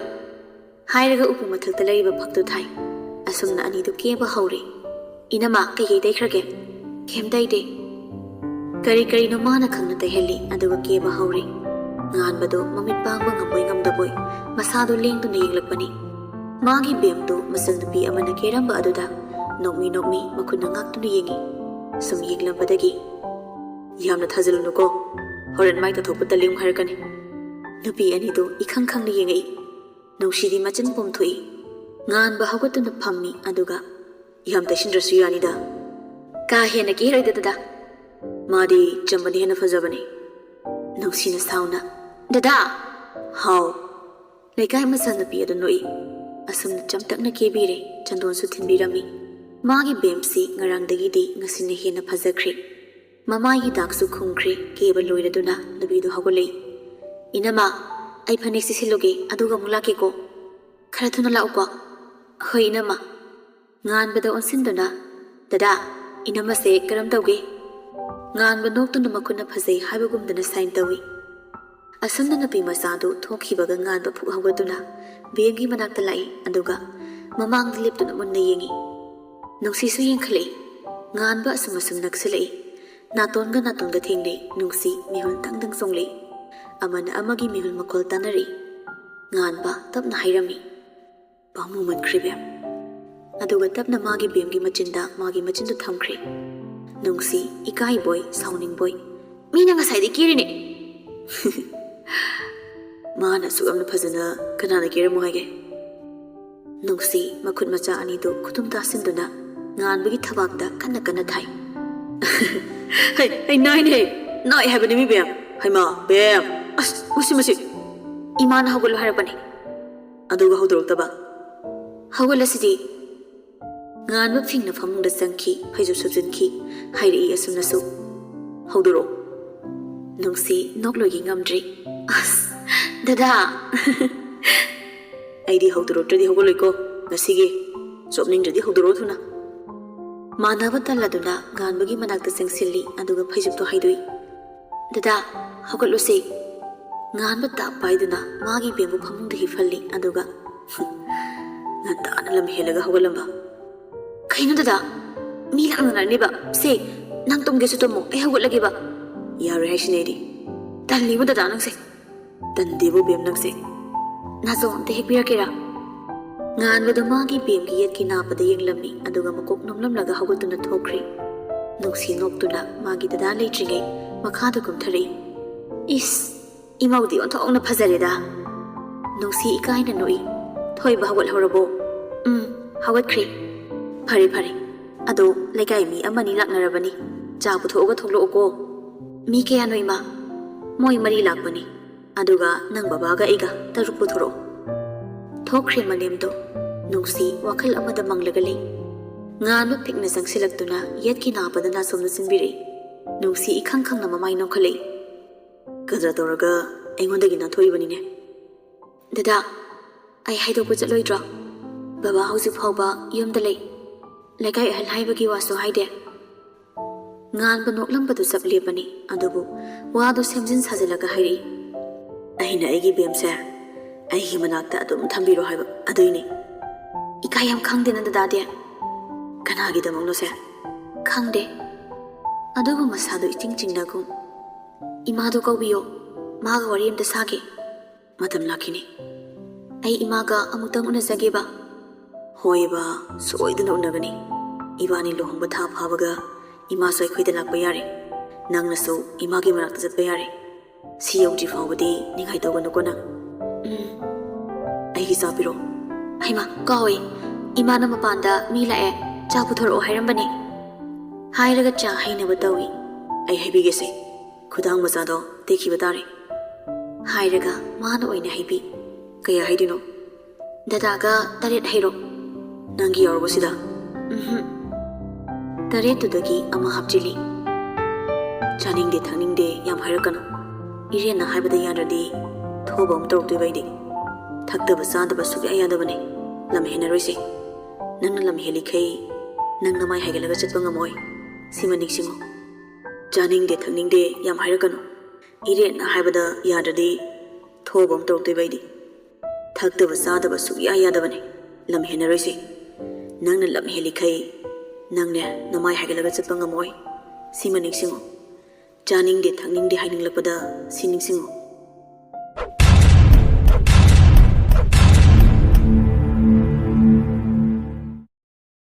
ꯍꯥꯏꯔꯒ ꯎꯄꯨ ꯃꯊꯛꯇ ꯂꯩꯔꯤꯕ ꯐꯛꯇꯨ ꯊꯥꯏ꯫ ꯑꯁꯨꯝꯅ ꯑꯅꯤꯗꯨ ꯀꯦꯕ ꯍꯧꯔꯦ꯫ "ꯏꯅꯝꯃ, ꯀꯩꯀꯩ ꯇꯩꯈ꯭ꯔꯒꯦ?" "ꯀꯩꯝ ꯇꯩꯗꯦ꯫" ꯀꯔꯤ ꯀꯔꯤꯅꯣ ꯃꯥꯅ ꯈꯪꯅ ꯇꯩꯍꯜꯂꯤ, ꯑꯗꯨꯒ ꯀꯦꯕ ꯍꯧꯔꯦ꯫ ꯉꯥꯟꯕꯗꯨ ꯃꯃꯤꯠ ꯄꯥꯡꯕ ꯉꯝꯕꯣꯏ ꯉꯝꯗꯕꯣꯏ ꯃꯁꯥꯗꯨ ꯂꯦꯡꯗꯨꯅ ꯌꯦꯡꯂꯛꯄꯅꯤ꯫ ꯃꯥꯒꯤ ꯕꯦꯝꯗꯨ ꯃꯆꯟꯅꯨꯄꯤ ꯑꯃꯅ ꯀꯦꯔꯝꯕ ꯑꯗꯨꯗ ꯅꯣꯛꯃꯤ ꯅꯣꯛꯃꯤ ꯃꯈꯨꯠꯅ ꯉꯥꯛꯇꯨꯅ ꯌꯦꯡꯉꯤ꯫ ꯁꯨꯝ ꯌꯦꯡꯂꯝꯕꯗꯒꯤ, "ꯌꯥꯝꯅ ꯊꯥꯖꯜꯂꯨꯅꯨꯀꯣ, ꯍꯣꯔꯦꯟ ꯃꯥꯏ ꯇꯥꯊꯣꯛꯄ ꯇꯜꯂꯤ ꯑꯃꯨꯛ ꯍꯥꯏꯔꯛꯀꯅꯤ"꯫ ꯅꯨꯄꯤ ꯑꯅꯤꯗꯨ ꯏꯈꯪ ꯈꯪꯅ ꯌꯦꯡꯉꯛꯏ꯫ ꯅꯨꯡꯁꯤꯗꯤ ꯃꯆꯤꯟ ꯄꯣꯝꯊꯣꯛꯏ꯫ ꯉꯥꯟꯕ ꯍꯧꯒꯠꯇꯨꯅ ꯐꯝꯃꯤ, ꯑꯗꯨꯒ, "ꯌꯥꯝ ꯇꯩꯁꯤꯟꯗ꯭ꯔꯁꯨ ꯌꯥꯅꯤꯗ꯫ ꯀꯥ ꯍꯦꯟꯅ ꯀꯦꯔꯣꯏꯗ, ꯗꯗꯥ꯫ ꯃꯥꯗꯤ ꯆꯝꯕꯅ ꯍꯦꯟꯅ ꯐꯖꯕꯅꯤ"꯫ ꯅꯨꯡꯁꯤꯅ ꯁꯥꯎꯅ, "ꯗꯗꯥ!" "ꯍꯥꯎ?" ꯂꯩꯀꯥꯏ ꯃꯆꯥꯅꯨꯄꯤ ꯑꯗꯨ ꯅꯣꯛꯏ꯫ ꯑꯁꯨꯝꯅ ꯆꯝꯇꯛꯅ ꯀꯦꯕꯤꯔꯦ, ꯆꯟꯗꯣꯟꯁꯨ ꯊꯤꯟꯕꯤꯔꯝꯃꯤ꯫ ꯃꯥꯒꯤ ꯕꯦꯝꯁꯤ ꯉꯔꯥꯡꯗꯒꯤꯗꯤ ꯉꯁꯤꯅ ꯍꯦꯟꯅ ꯐꯖꯈ꯭ꯔꯦ꯫ ꯃꯃꯥꯏꯒꯤ ꯗꯥꯛꯁꯨ ꯈꯨꯝꯈ꯭ꯔꯦ꯫ ꯀꯦꯕ ꯂꯣꯏꯔꯗꯨꯅ ꯅꯨꯄꯤꯗꯨ ꯍꯧꯒꯠꯂꯛꯏ꯫ "ꯏꯅꯝꯃ, ꯑꯩ ꯐꯅꯦꯛꯁꯤ ꯁꯤꯜꯂꯨꯒꯦ, ꯑꯗꯨꯒ ꯑꯃꯨꯛ ꯂꯥꯛꯀꯦꯀꯣ꯫ ꯈꯔ ꯊꯨꯅ ꯂꯥꯛꯎꯀꯣ"꯫ "ꯍꯣꯏ, ꯏꯅꯝꯃ"꯫ ꯉꯥꯟꯕꯗ ꯑꯣꯟꯁꯤꯟꯗꯨꯅ, "ꯗꯗꯥ, ꯏꯅꯝꯃꯁꯦ ꯀꯔꯝ ꯇꯧꯒꯦ?" ꯉꯥꯟꯕ ꯅꯣꯛꯇꯨꯅ ꯃꯈꯨꯠꯅ ꯐꯖꯩ ꯍꯥꯏꯕꯒꯨꯝꯗꯅ ꯁꯥꯏꯟ ꯇꯧꯏ꯫ ꯑꯁꯨꯝꯅ ꯅꯨꯄꯤ ꯃꯆꯥꯗꯨ ꯊꯣꯛꯈꯤꯕꯒ ꯉꯥꯟꯕ ꯐꯨꯛ ꯍꯧꯒꯠꯇꯨꯅ ꯕꯦꯝꯒꯤ ꯃꯅꯥꯛꯇ ꯂꯥꯛꯏ, ꯑꯗꯨꯒ ꯃꯃꯥꯡꯗ ꯂꯦꯞꯇꯨꯅ ꯃꯨꯟꯅ ꯌꯦꯡꯏ꯫ ꯅꯨꯡꯁꯤꯁꯨ ꯌꯦꯡꯈꯠꯂꯛꯏ꯫ ꯉꯥꯟꯕ ꯑꯁꯨꯝ ꯑꯁꯨꯝ ꯅꯛꯁꯤꯜꯂꯛꯏ꯫ ꯅꯥꯇꯣꯟꯒ ꯅꯥꯇꯣꯟꯒ ꯊꯦꯡꯅꯩ꯫ ꯅꯨꯡꯁꯤ ꯃꯤꯍꯨꯜ ꯇꯪ ꯇꯪ ꯆꯣꯡꯂꯛꯏ꯫ ꯑꯃꯅ ꯑꯃꯒꯤ ꯃꯤꯍꯨꯜ ꯃꯈꯣꯜ ꯇꯥꯅꯔꯤ꯫ ꯉꯥꯟꯕ ꯇꯞꯅ ꯍꯥꯏꯔꯝꯃꯤ, "ꯄꯥꯝꯃꯨꯃꯟꯈ꯭ꯔꯦ ꯕꯦꯝ"꯫ ꯑꯗꯨꯒ ꯇꯞꯅ ꯃꯥꯒꯤ ꯕꯦꯝꯒꯤ ꯃꯆꯤꯟꯗ ꯃꯥꯒꯤ ꯃꯆꯤꯟꯗꯨ ꯊꯝꯈ꯭ꯔꯦ꯫ ꯅꯨꯡꯁꯤ ꯏꯀꯥꯏꯕꯣꯏ ꯁꯥꯎꯅꯤꯡꯕꯣꯏ, "ꯃꯤꯅ ꯉꯁꯥꯏꯗꯩ ꯀꯦꯔꯤꯅꯦ"꯫ "ꯃꯥꯅ ꯑꯁꯨꯛ ꯌꯥꯝꯅ ꯐꯖꯅ ꯀꯅꯥꯅ ꯀꯦꯔꯝꯃꯣ ꯍꯥꯏꯒꯦ?" ꯅꯨꯡꯁꯤ ꯃꯈꯨꯠ ꯃꯆꯥ ꯑꯅꯤꯗꯨ ꯈꯨꯇꯨꯝ ꯇꯥꯁꯤꯟꯗꯨꯅ ꯉꯥꯟꯕꯒꯤ ꯊꯕꯥꯛꯇ ꯀꯟꯅ ꯀꯟꯅ ꯊꯥꯏ꯫ "ꯍꯩ, ꯑꯩ ꯅꯥꯏꯅꯦ, ꯅꯥꯏ ꯍꯥꯏꯕꯅꯤ ꯃꯤ ꯕꯦꯝ꯫ ꯍꯩꯃꯥ, ꯕꯦꯝ, ꯑꯁ, ꯃꯁꯤ, ꯃꯁꯤ"꯫ "ꯏꯃꯥꯅ ꯍꯧꯒꯠꯂꯨ ꯍꯥꯏꯔꯛꯄꯅꯦ"꯫ "ꯑꯗꯨꯒ ꯍꯧꯗꯣꯔꯛꯇꯕ?" "ꯍꯧꯒꯠꯂꯁꯤꯗꯤ"꯫ ꯉꯥꯟꯕ ꯐꯤꯡꯅ ꯐꯃꯨꯡꯗ ꯆꯪꯈꯤ, ꯐꯩꯖꯨꯞ ꯁꯨꯞꯆꯤꯟꯈꯤ꯫ ꯍꯥꯏꯔꯛꯏ ꯑꯁꯨꯝꯅꯁꯨ, "ꯍꯧꯗꯣꯔꯛꯑꯣ"꯫ ꯅꯨꯡꯁꯤ ꯅꯣꯛꯂꯣꯏꯒꯦ ꯉꯝꯗ꯭ꯔꯤ꯫ "ꯑꯁ, ꯗꯗꯥ!" "ꯑꯩꯗꯤ ꯍꯧꯗꯣꯔꯛꯇ꯭ꯔꯗꯤ ꯍꯧꯒꯠꯂꯣꯏꯀꯣ ꯉꯁꯤꯒꯤ꯫ ꯆꯣꯞꯅꯤꯡꯗ꯭ꯔꯗꯤ ꯍꯧꯗꯣꯔꯛꯑꯣ ꯊꯨꯅ"꯫ ꯃꯥꯟꯅꯕ ꯇꯜꯂꯗꯨꯅ ꯉꯥꯟꯕꯒꯤ ꯃꯅꯥꯛꯇ ꯆꯪꯁꯤꯜꯂꯤ, ꯑꯗꯨꯒ ꯐꯩꯖꯨꯞꯇꯣ ꯍꯥꯏꯗꯣꯛꯏ꯫ "ꯗꯗꯥ, ꯍꯧꯒꯠꯂꯨꯁꯦ"꯫ ꯉꯥꯟꯕ ꯇꯥꯞ ꯄꯥꯏꯗꯨꯅ ꯃꯥꯒꯤ ꯕꯦꯝꯕꯨ ꯐꯃꯨꯡꯗ ꯍꯤꯞꯍꯜꯂꯤ, ꯑꯗꯨꯒ ꯉꯟꯇꯥꯅ ꯂꯝ ꯍꯦꯜꯂꯒ ꯍꯧꯒꯠꯂꯝꯕ꯫ "ꯀꯩꯅꯣ ꯗꯗꯥ? ꯃꯤ ꯂꯥꯛꯅꯔꯅꯦꯕ꯫ ꯁꯦ, ꯅꯪ ꯇꯨꯝꯒꯦꯁꯨ ꯇꯨꯝꯃꯣ, ꯑꯩ ꯍꯧꯒꯠꯂꯒꯦꯕ"꯫ "ꯌꯥꯔꯣꯏ ꯍꯥꯏꯁꯤꯅꯦ ꯑꯩꯗꯤ"꯫ "ꯇꯜꯂꯤꯕꯣ ꯗꯗꯥ ꯅꯪꯁꯦ"꯫ "ꯇꯟꯗꯦꯕꯣ ꯕꯦꯝ ꯅꯪꯁꯦ"꯫ "ꯅꯥꯆꯣꯝ ꯑꯝꯇ ꯍꯦꯛꯄꯤꯔꯛꯀꯦꯔꯥ?" ꯉꯥꯟꯕꯗꯨ ꯃꯥꯒꯤ ꯕꯦꯝꯒꯤ ꯌꯦꯠꯀꯤ ꯅꯥꯞꯄꯗ ꯌꯦꯡꯂꯝꯃꯤ, ꯑꯗꯨꯒ ꯃꯀꯣꯛ ꯅꯣꯝꯂꯝꯂꯒ ꯍꯧꯒꯠꯇꯨꯅ ꯊꯣꯛꯈ꯭ꯔꯦ꯫ ꯅꯨꯡꯁꯤ ꯅꯣꯛꯇꯨꯅ ꯃꯥꯒꯤ ꯗꯗꯥ ꯂꯩꯇ꯭ꯔꯤꯉꯩ ꯃꯈꯥꯗ ꯀꯨꯝꯊꯔꯛꯏ꯫ "ꯏꯁ, ꯏꯃꯧꯗꯤ ꯑꯣꯟꯊꯣꯛꯅ ꯐꯖꯔꯦꯗ!" ꯅꯨꯡꯁꯤ ꯏꯀꯥꯏꯅ ꯅꯣꯛꯏ꯫ "ꯊꯣꯏꯕ ꯍꯧꯒꯠꯍꯧꯔꯕꯣ?" "ꯎꯝ, ꯍꯧꯒꯠꯈ꯭ꯔꯦ꯫" "ꯐꯔꯦ, ꯐꯔꯦ꯫ ꯑꯗꯣ ꯂꯩꯀꯥꯏ ꯃꯤ ꯑꯃꯅꯤ ꯂꯥꯛꯅꯔꯕꯅꯤ꯫ ꯆꯥ ꯄꯨꯊꯣꯛꯑꯒ ꯊꯣꯛꯂꯛꯎꯀꯣ꯫" "ꯃꯤ ꯀꯌꯥꯅꯣ, ꯏꯃꯥ?" "ꯃꯣꯏ ꯃꯔꯤ ꯂꯥꯛꯄꯅꯤ꯫ ꯑꯗꯨꯒ ꯅꯪ ꯕꯕꯥꯒ ꯑꯩꯒ ꯇꯔꯨꯛ ꯄꯨꯊꯣꯔꯛꯑꯣ꯫" ꯊꯣꯛꯈ꯭ꯔꯦ ꯃꯅꯦꯝꯗꯣ꯫ ꯅꯨꯡꯁꯤ ꯋꯥꯈꯜ ꯑꯃꯗ ꯃꯪꯂꯒ ꯂꯩ꯫ ꯉꯥꯟꯕ ꯄꯤꯛꯅ ꯆꯪꯁꯤꯜꯂꯛꯇꯨꯅ ꯌꯦꯠꯀꯤ ꯅꯥꯄꯗ ꯅꯥꯁꯣꯝꯅ ꯆꯤꯟꯕꯤꯔꯛꯏ꯫ ꯅꯨꯡꯁꯤ ꯏꯈꯪ ꯈꯪꯅ ꯃꯃꯥꯏ ꯅꯣꯛꯈꯠꯂꯛꯏ꯫ "ꯀꯗ꯭ꯔ ꯇꯧꯔꯒ ꯑꯩꯉꯣꯟꯗꯒꯤ ꯅꯥꯟꯊꯣꯛꯏꯕꯅꯤꯅꯦ꯫" "ꯗꯗꯥ, ꯑꯩ ꯍꯥꯏꯗꯣꯛꯄ ꯆꯠꯂꯣꯏꯗ꯭ꯔꯣ? ꯕꯕꯥ ꯍꯧꯖꯤꯛ ꯐꯥꯎꯕ ꯌꯨꯝꯗ ꯂꯩ꯫ ꯂꯩꯀꯥꯏ ꯑꯍꯜ ꯍꯥꯏꯕꯒꯤ ꯋꯥꯁꯨ ꯍꯥꯏꯗꯦ꯫" ꯉꯥꯟꯕ ꯅꯣꯛꯂꯝꯕꯗꯨ ꯆꯞ ꯂꯦꯞꯄꯅꯤ, ꯑꯗꯨꯕꯨ ꯋꯥꯗꯨ ꯁꯦꯝꯖꯤꯟ ꯁꯥꯖꯤꯜꯂꯒ ꯍꯥꯏꯔꯛꯏ꯫ "ꯑꯩꯅ ꯑꯩꯒꯤ ꯕꯦꯝꯁꯦ ꯑꯩꯒꯤ ꯃꯅꯥꯛꯇ ꯑꯗꯨꯝ ꯊꯝꯕꯤꯔꯣ ꯍꯥꯏꯕ ꯑꯗꯨꯏꯅꯤ꯫" "ꯏꯀꯥꯏ ꯌꯥꯝ ꯈꯪꯗꯦꯅ ꯗꯗꯥꯗꯤ꯫" "ꯀꯅꯥꯒꯤꯗꯃꯛꯅꯣꯁꯦ?" "ꯈꯪꯗꯦ, ꯑꯗꯨꯕꯨ ꯃꯁꯥꯗꯨ ꯏꯆꯤꯡ ꯆꯤꯡꯅꯒꯨꯝ꯫" "ꯏꯃꯥꯗꯨ ꯀꯧꯕꯤꯌꯣ, ꯃꯥꯒ ꯋꯥꯔꯤ ꯑꯝꯇ ꯁꯥꯒꯦ꯫" "ꯃꯇꯝ ꯂꯥꯛꯈꯤꯅꯤ꯫" "ꯑꯩ ꯏꯃꯥꯒ ꯑꯃꯨꯛꯇꯪ ꯎꯅꯖꯒꯦꯕ꯫" "ꯍꯣꯏꯕ, ꯁꯣꯏꯗꯅ ꯎꯅꯒꯅꯤ꯫ ꯏꯕꯥꯅꯤ ꯂꯨꯍꯣꯡꯕ ꯊꯥ ꯐꯥꯕꯒ ꯏꯃꯥꯁꯨ ꯑꯩꯈꯣꯏꯗ ꯂꯥꯛꯄ ꯌꯥꯔꯦ꯫ ꯅꯪꯅꯁꯨ ꯏꯃꯥꯒꯤ ꯃꯅꯥꯛꯇ ꯆꯠꯄ ꯌꯥꯔꯦ꯫ ꯁꯤ ꯌꯧꯗ꯭ꯔꯤ ꯐꯥꯎꯕꯗꯤ ꯅꯤꯡꯉꯥꯏ ꯇꯧꯒꯅꯨꯀꯣ ꯅꯪ꯫" "ꯎꯝ꯫" "ꯑꯩꯒꯤ ꯆꯥ ꯄꯤꯔꯣ꯫" "ꯍꯩꯃꯥ, ꯀꯥꯎꯏ꯫ ꯏꯃꯥꯅ ꯃꯄꯥꯟꯗ ꯃꯤ ꯂꯥꯛꯑꯦ, ꯆꯥ ꯄꯨꯊꯣꯔꯛꯑꯣ ꯍꯥꯏꯔꯝꯕꯅꯦ꯫" ꯍꯥꯏꯔꯒ ꯆꯥ ꯍꯩꯅꯕ ꯇꯧꯏ꯫ "ꯑꯩ ꯍꯥꯏꯕꯤꯒꯦꯁꯦ, ꯈꯨꯗꯥꯡ ꯃꯆꯥꯗꯣ ꯇꯦꯛꯈꯤꯕ ꯇꯥꯔꯦ꯫" ꯍꯥꯏꯔꯒ ꯃꯥꯅ ꯑꯣꯏꯅ ꯍꯩꯕꯤ꯫ "ꯀꯌꯥ ꯍꯩꯗꯣꯏꯅꯣ?" "ꯗꯗꯥꯒ ꯇꯔꯦꯠ ꯍꯩꯔꯣ꯫" "ꯅꯪꯒꯤ ꯌꯥꯎꯔꯕꯣ ꯁꯤꯗ?" "ꯎꯝꯍꯨꯝ꯫" ꯇꯔꯦꯠꯇꯨꯗꯒꯤ ꯑꯃ ꯍꯥꯞꯆꯤꯜꯂꯤ꯫ "ꯆꯥꯅꯤꯡꯗꯦ ꯊꯛꯅꯤꯡꯗꯦ ꯌꯥꯝ ꯍꯥꯏꯔꯛꯀꯅꯨ꯫ ꯏꯔꯦꯟꯅ ꯍꯥꯏꯕꯗ ꯌꯥꯗ꯭ꯔꯗꯤ ꯊꯣꯕ ꯑꯃ ꯇꯧꯔꯛꯇꯣꯏꯕ ꯑꯩꯗꯤ꯫ ꯊꯛꯇꯕ ꯆꯥꯗꯕ ꯁꯨꯛꯌꯥ ꯌꯥꯗꯕꯅꯦ꯫ ꯂꯝ ꯍꯦꯟꯅꯔꯣꯏꯁꯦ꯫ ꯅꯪꯅ ꯂꯝ ꯍꯦꯜꯂꯤꯈꯩ ꯅꯪ ꯅꯃꯥꯏ ꯍꯥꯏꯒꯠꯂꯒ ꯆꯠꯄ ꯉꯝꯃꯣꯏ꯫ ꯁꯤꯃ ꯅꯤꯡꯁꯤꯡꯉꯨ꯫ ꯆꯥꯅꯤꯡꯗꯦ ꯊꯛꯅꯤꯡꯗꯦ ꯌꯥꯝ ꯍꯥꯏꯔꯛꯀꯅꯨ꯫ ꯏꯔꯦꯟꯅ ꯍꯥꯏꯕꯗ ꯌꯥꯗ꯭ꯔꯗꯤ ꯊꯣꯕ ꯑꯃ ꯇꯧꯔꯛꯇꯣꯏꯕ ꯑꯩꯗꯤ꯫ ꯊꯛꯇꯕ ꯆꯥꯗꯕ ꯁꯨꯛꯌꯥ ꯌꯥꯗꯕꯅꯦ꯫ ꯂꯝ ꯍꯦꯟꯅꯔꯣꯏꯁꯦ꯫ ꯅꯪꯅ ꯂꯝ ꯍꯦꯜꯂꯤꯈꯩ ꯅꯪꯅꯦ ꯅꯃꯥꯏ ꯍꯥꯏꯒꯠꯂꯒ ꯆꯠꯄ ꯉꯝꯃꯣꯏ꯫ ꯁꯤꯃ ꯅꯤꯡꯁꯤꯡꯉꯨ꯫ ꯆꯥꯅꯤꯡꯗꯦ ꯊꯛꯅꯤꯡꯗꯦ ꯍꯥꯏꯅꯤꯡꯂꯛꯄꯗ ꯁꯤ ꯅꯤꯡꯁꯤꯡꯉꯨ꯫